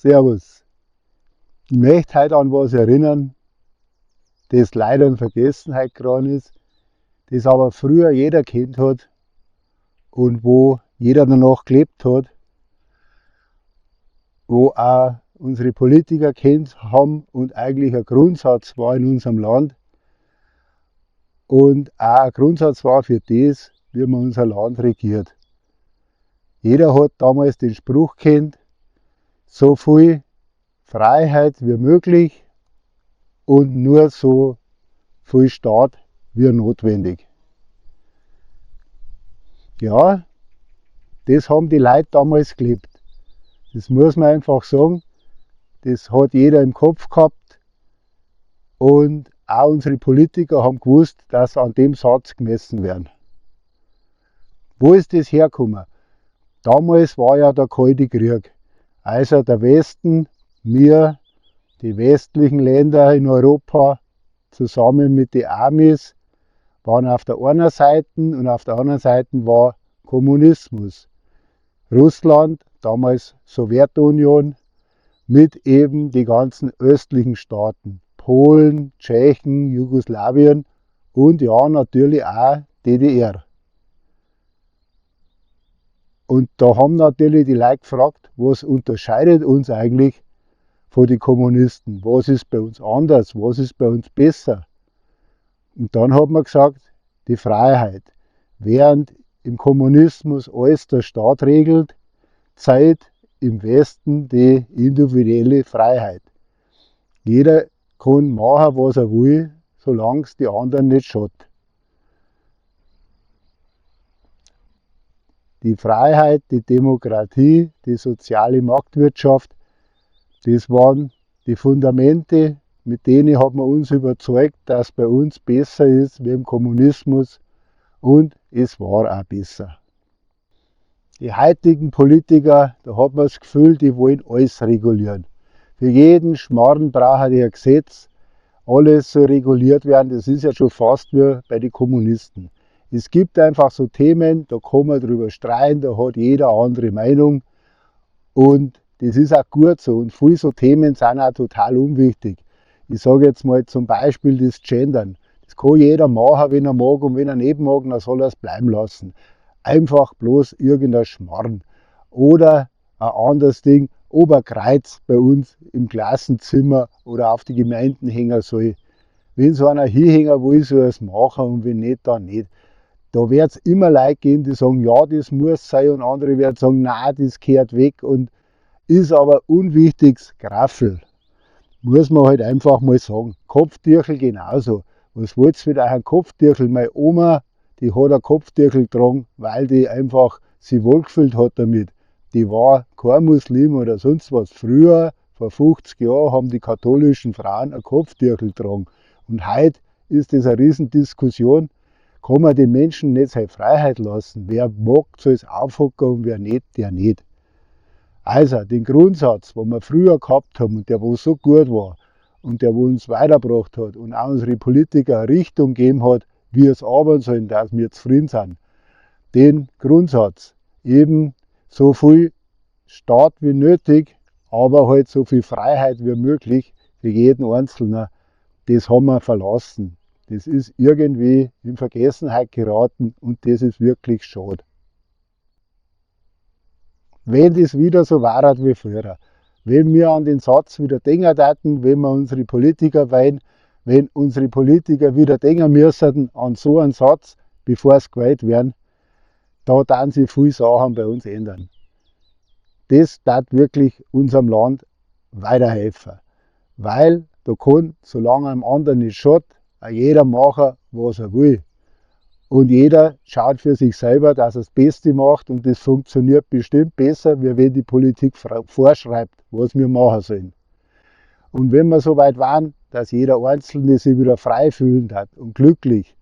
Servus. Ich möchte heute an was erinnern, das leider in Vergessenheit geraten ist, das aber früher jeder kennt hat und wo jeder danach gelebt hat, wo auch unsere Politiker kennt haben und eigentlich ein Grundsatz war in unserem Land und auch ein Grundsatz war für das, wie man unser Land regiert. Jeder hat damals den Spruch kennt, so viel Freiheit wie möglich und nur so viel Staat wie notwendig. Ja, das haben die Leute damals gelebt. Das muss man einfach sagen. Das hat jeder im Kopf gehabt. Und auch unsere Politiker haben gewusst, dass an dem Satz gemessen werden. Wo ist das hergekommen? Damals war ja der Kalte Krieg. Also der Westen, wir, die westlichen Länder in Europa, zusammen mit den Amis, waren auf der einen Seite und auf der anderen Seite war Kommunismus. Russland, damals Sowjetunion, mit eben die ganzen östlichen Staaten, Polen, Tschechen, Jugoslawien und ja natürlich auch DDR. Und da haben natürlich die Leute gefragt, was unterscheidet uns eigentlich von den Kommunisten? Was ist bei uns anders? Was ist bei uns besser? Und dann hat man gesagt, die Freiheit. Während im Kommunismus alles der Staat regelt, Zeit im Westen die individuelle Freiheit. Jeder kann machen, was er will, solange es die anderen nicht schadet. Die Freiheit, die Demokratie, die soziale Marktwirtschaft, das waren die Fundamente, mit denen hat man uns überzeugt, dass bei uns besser ist wie im Kommunismus, und es war auch besser. Die heutigen Politiker, da hat man das Gefühl, die wollen alles regulieren. Für jeden Schmarrn brauchen die ein Gesetz, alles soll reguliert werden, das ist ja schon fast wie bei den Kommunisten. Es gibt einfach so Themen, da kann man drüber streiten, da hat jeder andere Meinung und das ist auch gut so. Und viele so Themen sind auch total unwichtig. Ich sage jetzt mal zum Beispiel das Gendern. Das kann jeder machen, wenn er mag, und wenn er nicht mag, dann soll er es bleiben lassen. Einfach bloß irgendein Schmarrn. Oder ein anderes Ding, ob ein Kreuz bei uns im Klassenzimmer oder auf die Gemeinden hängen soll. Wenn so einer hinhängen will, soll er es machen und wenn nicht, dann nicht. Da wird's immer Leute geben, die sagen, ja, das muss sein, und andere werden sagen, nein, das gehört weg und ist aber unwichtiges Graffel. Muss man halt einfach mal sagen. Kopftüchel genauso. Was wollt's mit eurem Kopftüchel? Meine Oma, die hat ein Kopftüchel getragen, weil die einfach sich wohlgefühlt hat damit. Die war kein Muslim oder sonst was. Früher, vor 50 Jahren, haben die katholischen Frauen ein Kopftüchel getragen. Und heute ist das eine Riesendiskussion. Kann man den Menschen nicht seine Freiheit lassen? Wer mag, soll es aufhocken und wer nicht, der nicht. Also den Grundsatz, den wir früher gehabt haben und der wo so gut war und der wo uns weitergebracht hat und auch unsere Politiker eine Richtung gegeben hat, wie es arbeiten sollen, dass wir zufrieden sind. Den Grundsatz, eben so viel Staat wie nötig, aber halt so viel Freiheit wie möglich für jeden Einzelnen, das haben wir verlassen. Das ist irgendwie in Vergessenheit geraten und das ist wirklich schade. Wenn das wieder so war wie früher, wenn wir an den Satz wieder denken taten, wenn wir unsere Politiker weinen, wenn unsere Politiker wieder denken müssten an so einen Satz, bevor sie gewählt werden, da dann sich viele Sachen bei uns ändern. Das tat wirklich unserem Land weiterhelfen, weil da kann, solange einem anderen nicht schaut, auch jeder machen, was er will. Und jeder schaut für sich selber, dass er das Beste macht, und das funktioniert bestimmt besser, wie wenn die Politik vorschreibt, was wir machen sollen. Und wenn wir so weit waren, dass jeder Einzelne sich wieder frei fühlen hat und glücklich,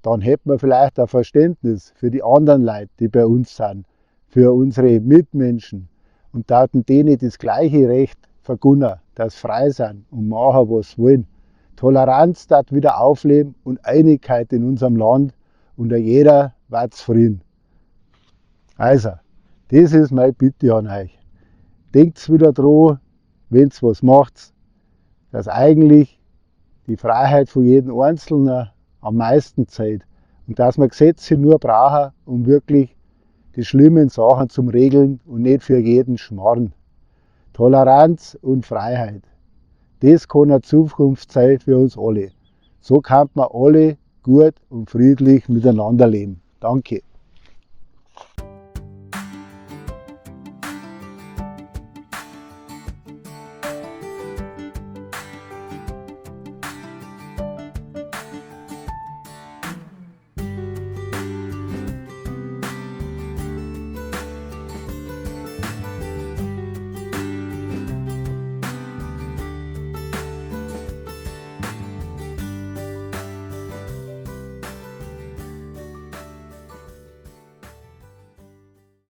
dann hätten wir vielleicht ein Verständnis für die anderen Leute, die bei uns sind, für unsere Mitmenschen, und taten denen das gleiche Recht vergunnen, dass frei sind und machen, was sie wollen. Toleranz darf wieder aufleben und Einigkeit in unserem Land, und jeder wird zufrieden. Also, das ist meine Bitte an euch. Denkt's wieder dran, Wenn's was macht's, dass eigentlich die Freiheit von jedem Einzelnen am meisten zählt. Und dass wir Gesetze nur brauchen, um wirklich die schlimmen Sachen zum Regeln und nicht für jeden Schmarrn. Toleranz und Freiheit. Das kann eine Zukunft sein für uns alle. So kann man alle gut und friedlich miteinander leben. Danke.